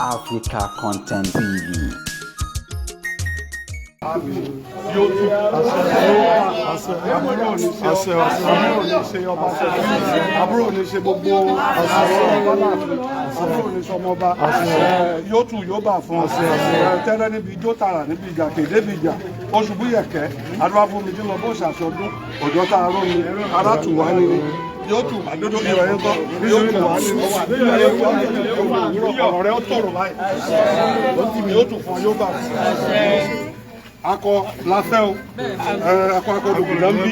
Africa Content TV. Yóò tù àbúrò ò ní ṣe, àbúrò ò ní ṣe ọba, àbúrò ò ní ṣe gbogbo àbúrò ò ní ṣe ọmọọba. Yóò tù, yóò bà fún ọ tẹ́lẹ̀ níbi ijó tààrà, níbi ìjà kéde, níbi ìjà oṣù búyẹ̀kẹ́ adúlá fún mi tí mo bó ṣàṣọdún òjò tá a rọ́ mi ara tù wá ní yóò tù àdódó ìrọ̀lẹ́ kọ́ yóò tù wá ní ọ̀rọ̀ rẹ̀ ó tọ̀rọ̀ báyìí, yóò tù fún ọ, yóò bà fún ọ. Akọ lafẹ́ o, akọ akọ dògùn náà ń bí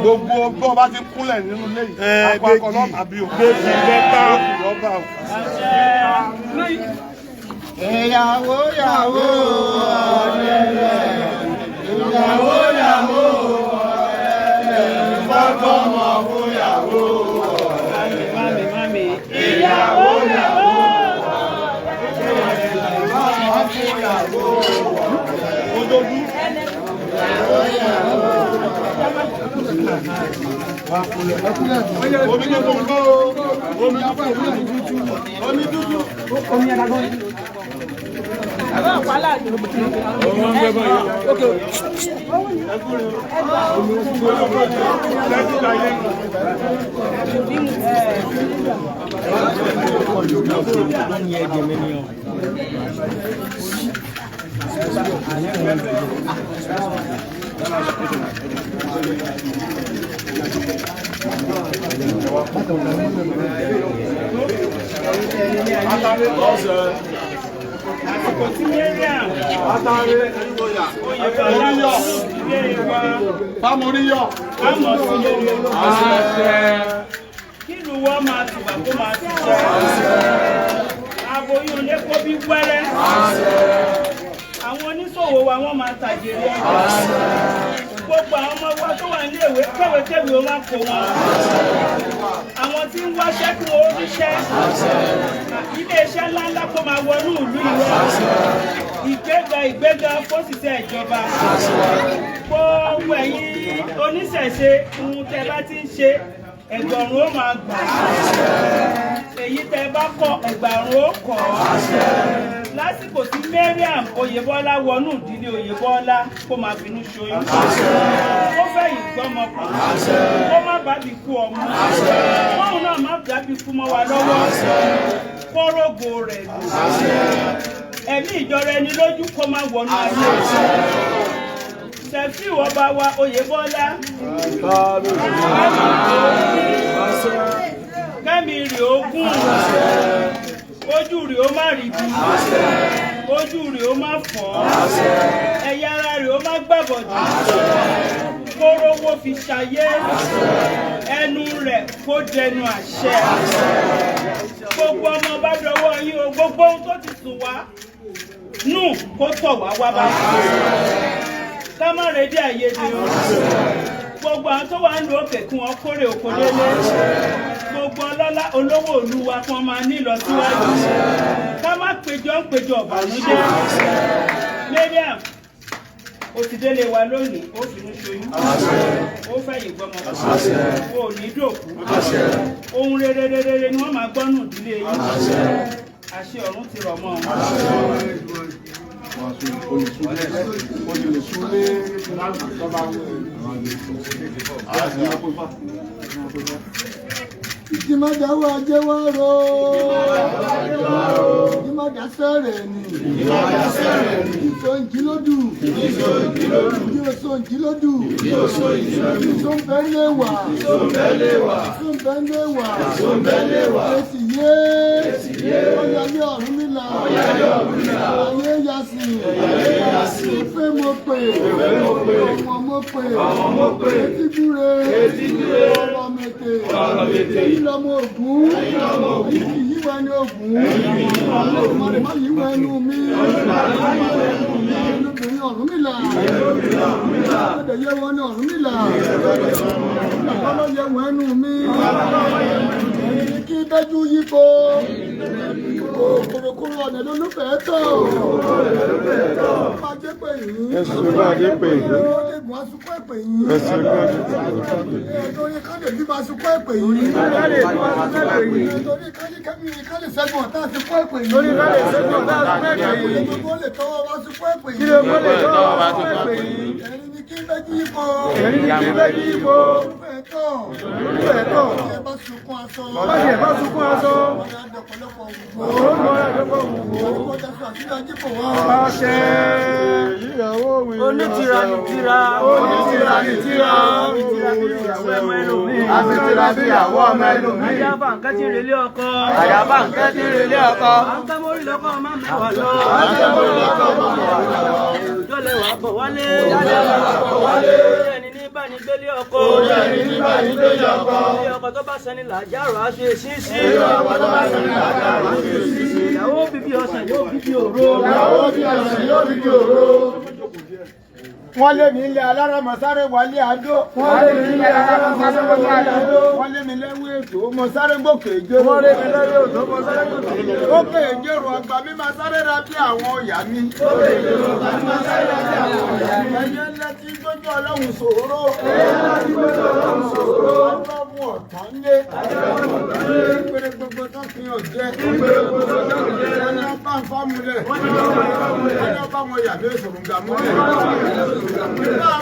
gbogbo bí wọn bá ti kúnlẹ̀ nínú ilé yìí, akọ akọ lọ́ọ́ àbí o méjì mẹ́ta lọ́ba o. Ìyàwó yàwó ọ̀rẹ́lẹ̀, ìyàwó yàwó ọ̀rẹ́lẹ̀, fọ́kọ́mọ fún yàwó ọ̀rẹ́lẹ̀. Ìyàwó yàwó ọ̀rẹ́lẹ̀, fọ́kọ́mọ fún yàwó ọ̀rẹ́lẹ̀. Ojojú. Omi dúdú omi dúdú omi dúdú. Omi adágún. Atare Àsìkò tí Mariam atare Oyèbọ́lá oríyọ̀ ilé wa fámoríyọ̀. á mọ̀ sí lórí. Àṣẹ. Kí ìlú wa máa tùbà kó máa tùbà. Aboyún ilé kó bí wẹ́rẹ́. Àwọn oníṣòwò wa, wọ́n máa tàjèrè ọjà. Gbogbo àwọn ọmọ wa tó wà níléèwé, kéwékéwé ó máa kó wọn. Àwọn tí ń wáṣẹ́, kí wọ́n ríṣẹ́. Iléeṣẹ́ ńláńlá kó máa wọnú ìlú ìwọ. Ìgbéga, ìgbéga fóṣìṣẹ́ ìjọba. Gbogbo ẹ̀yin oníṣẹ̀ṣe, ohun tẹ́ bá ti ń ṣe, ẹgbọ̀rún ó máa gbà á. Èyí tẹ́ bá kọ, ẹgbàrún ó kọ̀ ọ́. Lásìkò tí Mariam Oyèbọ́lá wọnú ìdílé Oyèbọ́lá, kó máa finú ṣoyún, kó fẹ̀yìn gbọ́mọ pọ̀, kó má bàbí kú ọmọ, kóun náà má bàbí kú mọ́ wa lọ́wọ́, kó rógo rẹ̀ lò. Ẹ̀mí ìjọra ẹni lójú kó má wọnú ayé Ṣẹ̀fíù ọba wa Oyèbọ́lá. Kẹ́mi rè ogún, ojú rè ó má rí bí, ojú rè ó má fọ́, ẹ̀yà ara rè ó má gbàbọ̀dì, kórówó fi ṣayé, ẹnu rẹ̀ kó dẹnu àṣẹ. Gbogbo ọmọ bá dọwọ́ yín o. Gbogbo ohun tó ti sùn wá nù, kó tọ̀ wá wá bá ká má redí àìyedè o. Gbogbo àwọn tó wà ń lu òkè, kí wọ́n kórè oko délé. Gbogbo ọlọ́lá olówó ìlú wa, kí wọ́n máa ní ìlọsíwájú, ká má péjọ ń péjọ ọ̀bànújẹ́. Mariam, o ti délé wa lónìí, ó finú ṣoyún, ó fẹ̀yìn gbọ́mọ, o ò ní dòkú. Ohun rere rere ni wọ́n máa gbọ́ nù ìdílé yín. Àṣẹ ọ̀run ti rọ̀ mọ́ ọ. Olùsúlé. Ìjìmọ̀dáwọ̀ ajé wá ro. Ìjìmọ̀dá sẹ́rẹ̀ ni. Ìjọ ìjìlódù. Ìjọ ìjìlódù. Ìjọ ń bẹ́ lé wà. Ìjọ ń bẹ́ lé wà. Èsì yé. Ọ̀yàlé Ọ̀rúnmìlà. Ayé yasì. Ìfẹ́ mo pè. Ọmọ mo pè. Etí gúre. Ọ̀rọ̀ mètè. Èyí lọmọ Ògún. Èyí kì í yíwọ ẹni Ògún. Olódùmarè má yíwọ ẹnu mi. Olóbìnrin Ọ̀rúnmìlà. Ọ̀dẹ̀ yẹ wọn ní Ọ̀rúnmìlà. Ọlọ́yẹ wọn ẹnu mi. Ẹ̀yin kí bẹ́jú yípo. Kòròkòrò ọ̀nà lólùfẹ́ tọ̀. Máa jẹ́ pé yìí. Ẹ̀sùn bá dé pé yìí. Ó lè oògùn asunkún èpè yìí. Torí ká lè bímọ asunkún èpè yìí. Torí ká lè ṣẹ́gun ọ̀tá asunkún èpè yìí. Torí ká lè ṣẹ́gun ọ̀tá asunkún èpè yìí. Gbogbo lè tọwọ́ wá asunkún èpè yìí. Gbogbo lè tọwọ́ wá asunkún èpè yìí. Ẹ̀rín ni kí méjì yípo. Ẹ̀rín ni kí méjì yípo. Olúfẹ́ tọ̀. Olúfẹ́ tọ̀. Ẹ bá sunkún aṣọ. Ẹ bá sunkún aṣọ. Wọ́n á dọ̀pọ̀lọpọ̀ òwúwo. Wọ́n á dọ̀pọ̀lọpọ̀ òwúwo. Orúkọ jásù àti ajípò wá. Àṣẹ. Onítìra ni tìra. Onítìra ni tìra. Onítìra bí ìyàwó ọmọ ẹlòmíì. Àfitìra bí ìyàwó ọmọ ẹlòmíì. Àyàbá nǹkan ti relé ọkọ. Àyàbá nǹkan ti relé ọkọ. À ń ká mórí lọ́kọ́ ọmọ mẹ́wàá lọ. À ń ká mórí lọ́kọ́ ọmọ mẹ́wàá lọ. Èròjọ́ lẹ́wà bọ̀ wálé. Orí ẹni ní bá ní gbélé ọkọ. Orí ẹni ní bá ní gbélé ọkọ. Ilé ọkọ tó bá sẹni làjárò á ṣe sísí. Ilé ọkọ tó bá sẹni làjárò á ṣe sísí. Ìyàwó bíbí ọsàn yóò bíbí òró. Ìyàwó bíbí ọsàn yóò bíbí òró. Wọ́n lé mi ilé alára mọ̀ sáré wálé àdó. Wọ́n lé mi ilé alára mọ̀ sáré wálé àdó. Wọ́n lé mi lẹ́wọ́ ètò mọ̀ sáré gòkè ìjérò. Wọ́n lé mi lẹ́wọ́ ètò mọ̀ sáré gòkè ìjérò. Gòkè ìjérò ọgbà mi máa sáré ra bí àwọn ọ̀yà mi. Gòkè ìjérò ọgbà mi máa sáré ra bí àwọn ọ̀yà mi. Ẹyẹ ńlá tí gbójú ọlọ́run ṣòro. Ẹyẹ ńlá tí gbójú ọlọ́run ṣòro. Ọlọ́run ọ̀tán lé. Ìpèrè gbogbo tó fi hàn jẹ́. Ìpèrè gbogbo tó fi hàn jẹ́. Wọ́n ní wọ́n bá ń fọ́ múlẹ̀. Wọ́n ní wọ́n bá wọn yà mí òṣòrùngà múlẹ̀.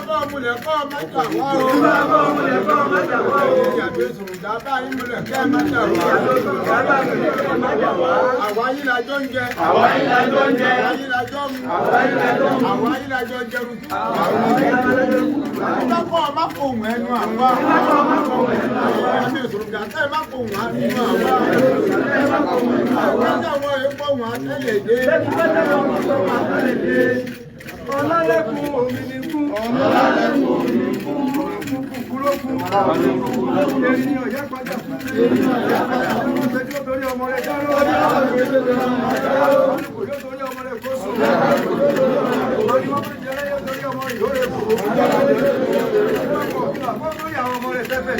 Bá múlẹ̀ kọ́ má jà wá o. Bá múlẹ̀ kọ́ má jà wá o. Ìyàgbé sòrùngà bá yín múlẹ̀ kẹ́ má jà wá. Àwa yìí la jọ ń jẹ. Àwa yìí la jọ ń jẹ. Àwa yìí la jọ ń mu. Àwa yìí la jọ ń mu. Àwa yìí la jọ jẹrù. Àwa kọ́ ọ má fohùn ẹnu àwa. Ìyàgbé sòrùngà kẹ́ má fohùn ẹnu àwa. Àwọn àwọn èèpọ̀ wọn àtẹ̀lẹ̀ dé. Ọlálẹ́kùn omi ni kú. Ọlálẹ́kùn omi ni kú. Kúkú ló kú. Eri ni ọ̀yá padà. Eri ni ọ̀yá padà. Olùgbẹ́jọ́ torí ọmọ rẹ̀ dáró. Olùgbẹ́jọ́ torí ọmọ rẹ̀ kó sùn. Olùgbẹ́jọ́ torí ọmọ rẹ̀ yóò rẹ̀ kó. Olùgbẹ́jọ́ torí àwọn ọmọ rẹ̀ fẹ́fẹ́.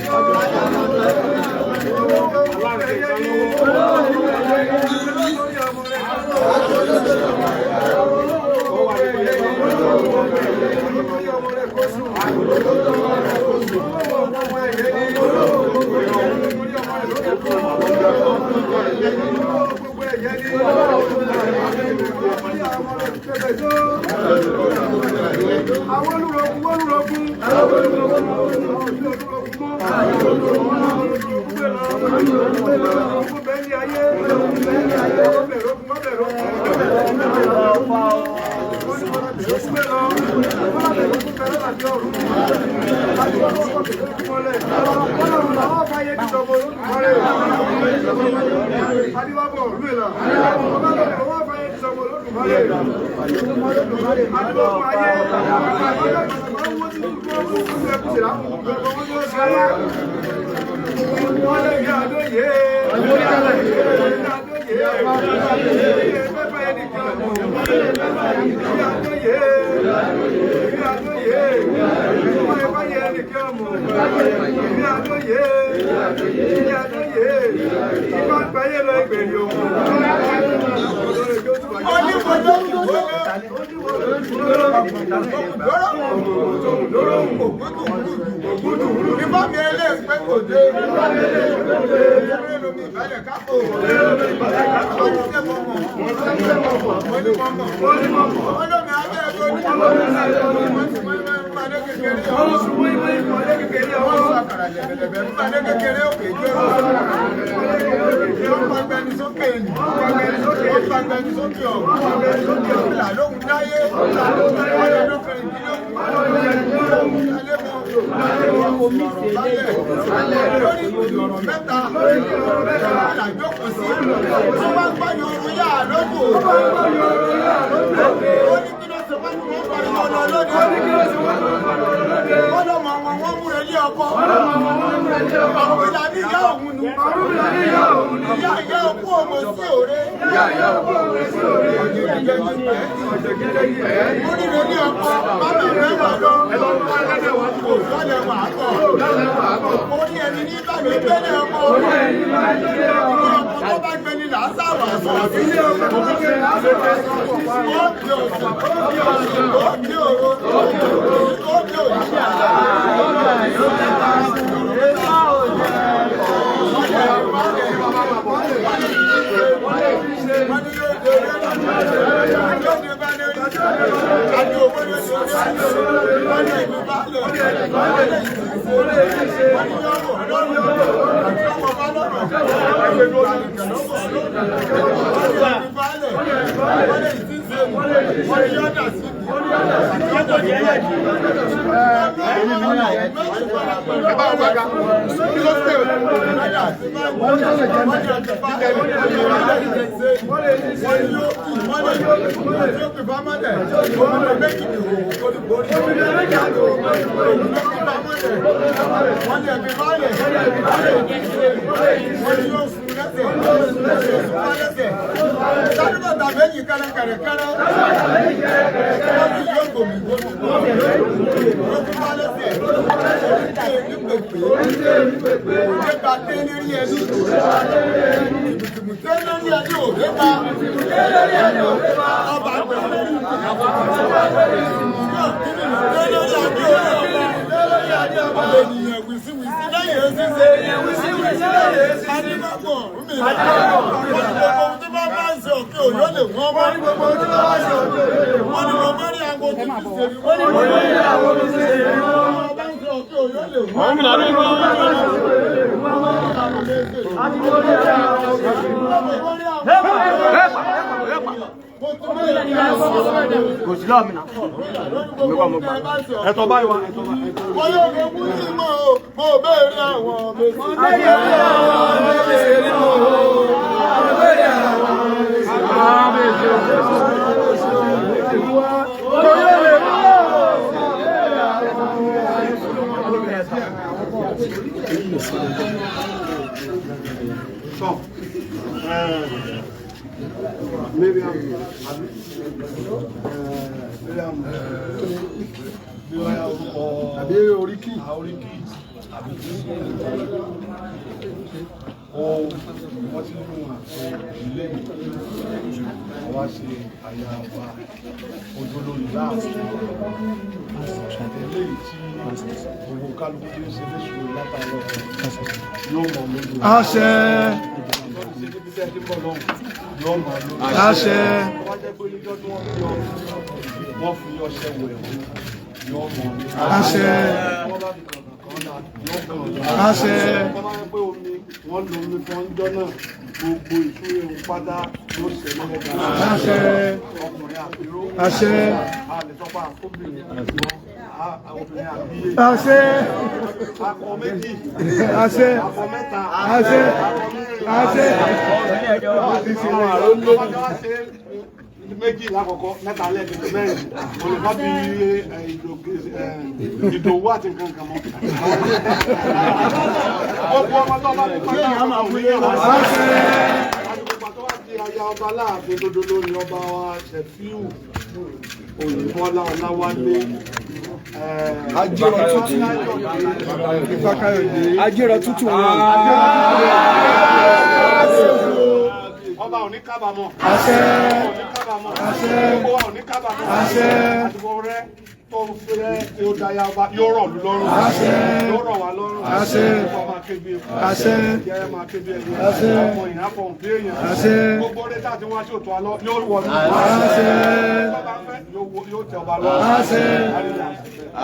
Àwọn olùrọ̀kún olùrọ̀kún Orí ẹni ní bá mi gbẹ́lẹ̀ ọkọ. Orí ẹni ní bá mi gbẹ́lẹ̀ ọkọ. Tó bá gbẹ́ni là á Lásàwà sọ. Ó kí òsì, ó kí òro, ó kí òyìnbó. Ẹ̀tọ́ báyìí wá, ẹ̀tọ́ báyìí. Wọ́n yóò fi mú sí mọ́ o, mo béèrè àwọn méjì. Mo béèrè àwọn méjì mọ́ o, mo béèrè àwọn méjì. Mo yóò lè mú o. Sọ. Miriam, àbí? Miriam, bí wọ́n yà orúkọ. Àbí oríkì. Oríkì. Àbí ó wọ́n ti nínú àṣẹ ilé yìí. Àwa ṣe àyà wa ojúlórí láàfin. Eléyìí tí gbogbo kálukú tí ń ṣe léṣu látàárọ̀ yóò mọ̀ lójú. Àṣẹ. Àṣẹ. Wọ́n fi ọṣẹ wẹ̀ yóò mọ̀ ní. Àṣẹ. Wọ́n bá fi kànkàn kan yóò kàn án. Àṣẹ. Wọ́n bá yẹ pé omi wọ́n lo omi fún ọjọ́ náà gbogbo ìṣúre ohun pátá yóò ṣe lọ́wọ́. Àṣẹ. Ọkùnrin àbíró. Àṣẹ. A lè sọ pé àkóbìnrin obìnrin àbíyè. Àṣẹ. Akọ méjì. Àṣẹ. Akọ mẹ́ta. Àṣẹ. Akọ mẹ́rin. Àṣẹ. Méjì lákọ̀ọ́kọ́, mẹ́ta lẹ́ẹ̀kejì, mẹ́rin olùkọ́ bí ìdòwú àti nǹkan kan mọ́. Gbogbo ọmọ tó bá fi pátá ọmọ òní yẹn wá sí. Àgbègbè tó wá di aya ọba láàfin dodo lórí ọba wa Ṣẹ̀fíù Òyìnbọ́lá Ọláwálé. Ajírọ̀ tútù. Ifákáyọ̀dé. Ajírọ̀ tútù wọn. Ọba ò ní kábàámọ̀. Àṣẹ. Ọba ò ní kábàámọ̀. Àṣẹ. Gbogbo wa ò ní kábàámọ̀. Àṣẹ. Àdìgbò rẹ tó ń fẹ́ tí ó daya ọba yóò rọ̀ lú lọ́rùn. Àṣẹ. Yóò rọ̀ wá lọ́rùn. Àṣẹ. Ọba máa ké bí eku. Àṣẹ. Jẹ́ máa ké bí ẹni. Àṣẹ. Ọmọ ìyá fọ̀hún bí èèyàn. Àṣẹ. Gbogbo rẹ tá a ti wá sí òtún alọ́ yóò wọ̀ ní. Àṣẹ. Ọba fẹ́ yóò tẹ ọba lọ́rùn. Àṣẹ.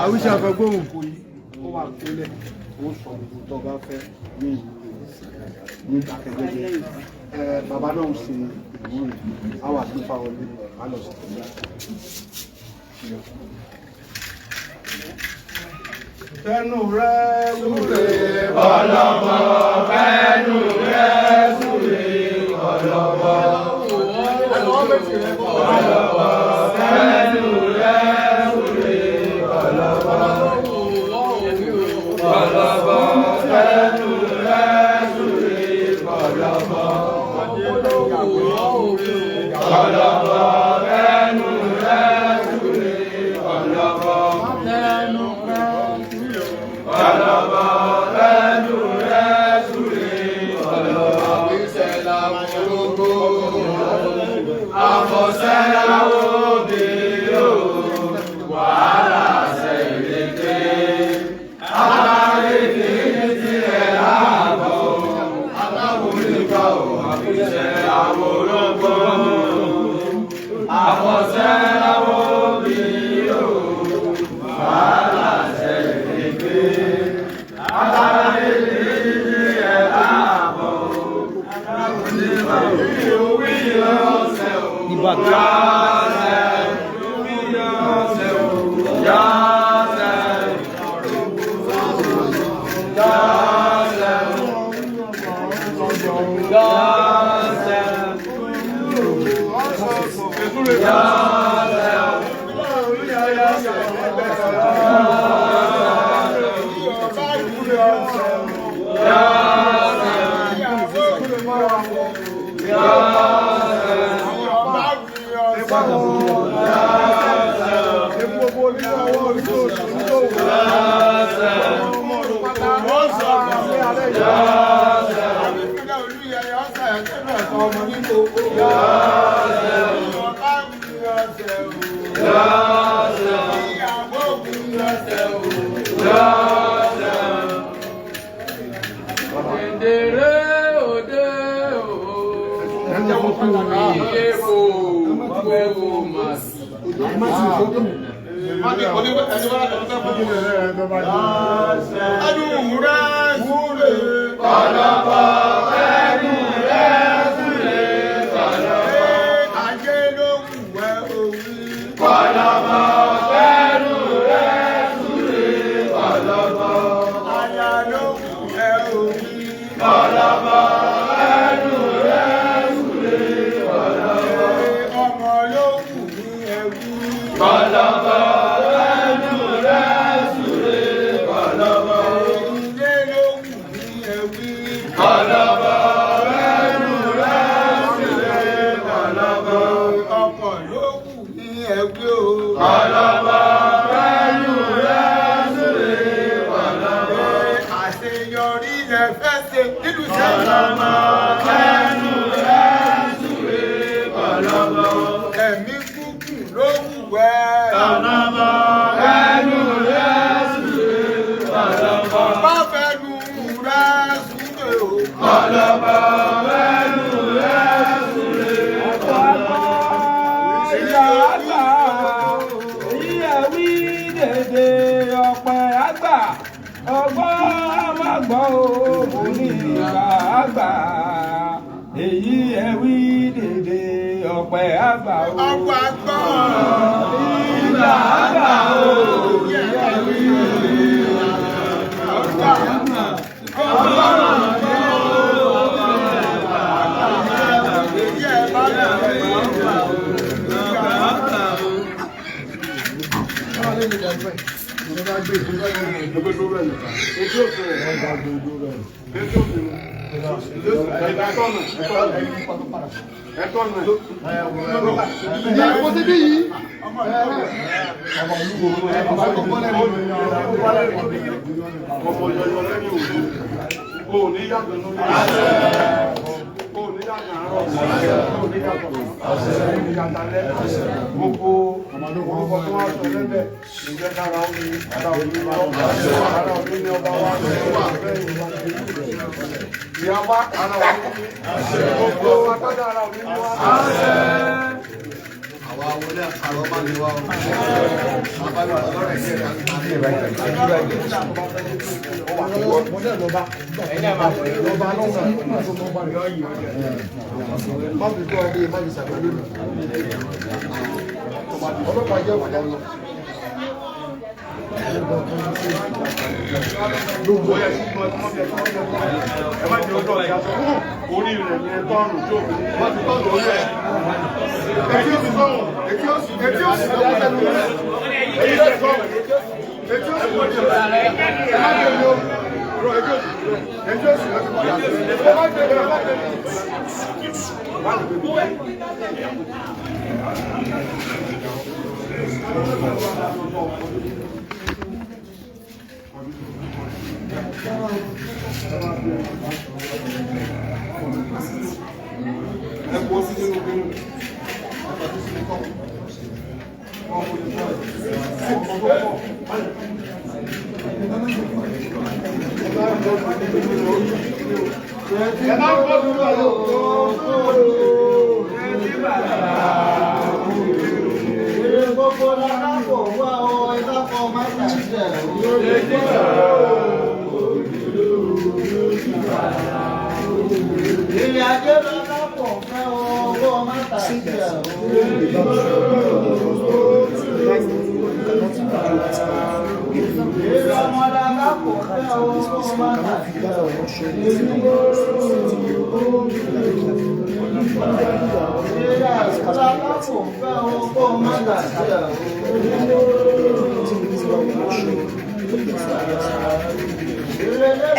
Àwíṣe àfẹ́gbóhùn. Kò yí ó wà kúnlẹ̀ ó sọ gbogbo tó bá fẹ́ ní ìlú ní ìdákẹ́jẹ́jẹ́. Bàbá náà ń ṣe ìwúrí àwọn àgbẹ̀fà wọlé á lọ sí ìlú. Fẹ́nu rẹ̀ wúre ọlọ́mọ, fẹ́nu rẹ̀ wúre ọlọ́mọ. Ọlọ́mọ, fẹ́nu rẹ̀ wúre ọlọ́mọ. Ọlọ́mọ, fẹ́nu rẹ̀ wúre ọlọ́mọ. Ọlọ́mọ, fẹ́nu rẹ̀ wúre ọlọ́mọ. Ọlọ́mọ, fẹ́nu rẹ̀ wúre ọlọ́mọ.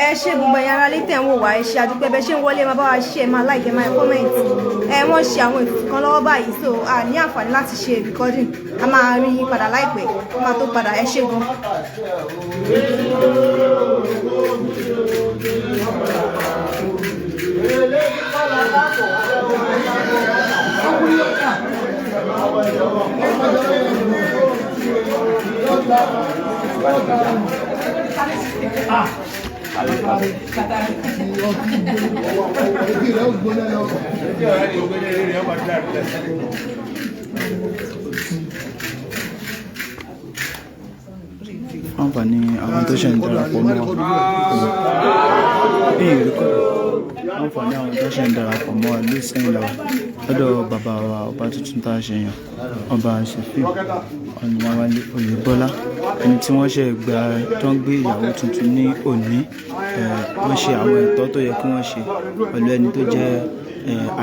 Ẹ ṣe gbogbo ẹ̀yin ará létẹ̀ ń wò wá, ẹ ṣe àdúpẹ́ bẹ́ẹ̀ ṣe ń wọlé, ẹ máa bá wa ṣe, ẹ máa like, ẹ máa comment. Ẹ wọ́n ṣe àwọn ètùtù kan lọ́wọ́ báyìí, so a ní àǹfààní láti ṣe recording. A máa rí yín padà láìpẹ́, a máa tó padà. Ẹ ṣe gan. Àǹfààní àwọn tó ṣe ń darapọ̀ mọ́ wa ní ìrékọ̀dọ̀, àǹfààní àwọn tó ṣe ń darapọ̀ mọ́ wa ló sẹ́yìn lọ lọ́dọ̀ bàbá wa, ọba tuntun tá a ṣe yàn, Ọba Sefiu Ọ̀nàwálé Oyèbọ́lá, ẹni tí wọ́n ṣe gba tó ń gbé ìyàwó tuntun ní òní. Wọ́n ṣe àwọn ẹ̀tọ́ tó yẹ kí wọ́n ṣe pẹ̀lú ẹni tó jẹ́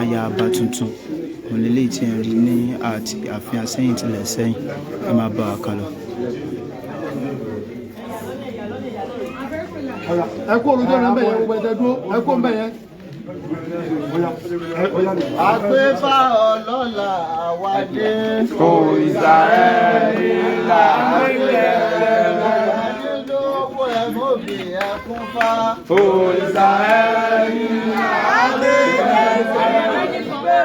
aya ọba tuntun. Òun lélẹ́yìí tí ẹ̀ ń rí ní àti ààfin Asẹ́yìn tilẹ̀ sẹ́yìn. Ẹ máa bá wa kálọ. Ẹ kú olùjọ́ rẹ̀ ń bẹ̀ yẹn, gbogbo ẹ̀jẹ̀ dúró, ẹ kú ń bẹ̀ yẹn. Àgbébá ọlọ́lá àwádé. Kò ìsà ẹni là ń lẹ̀. Àdídógún ẹ̀mọ́bì ẹ̀kún fá. Kò ìsà ẹni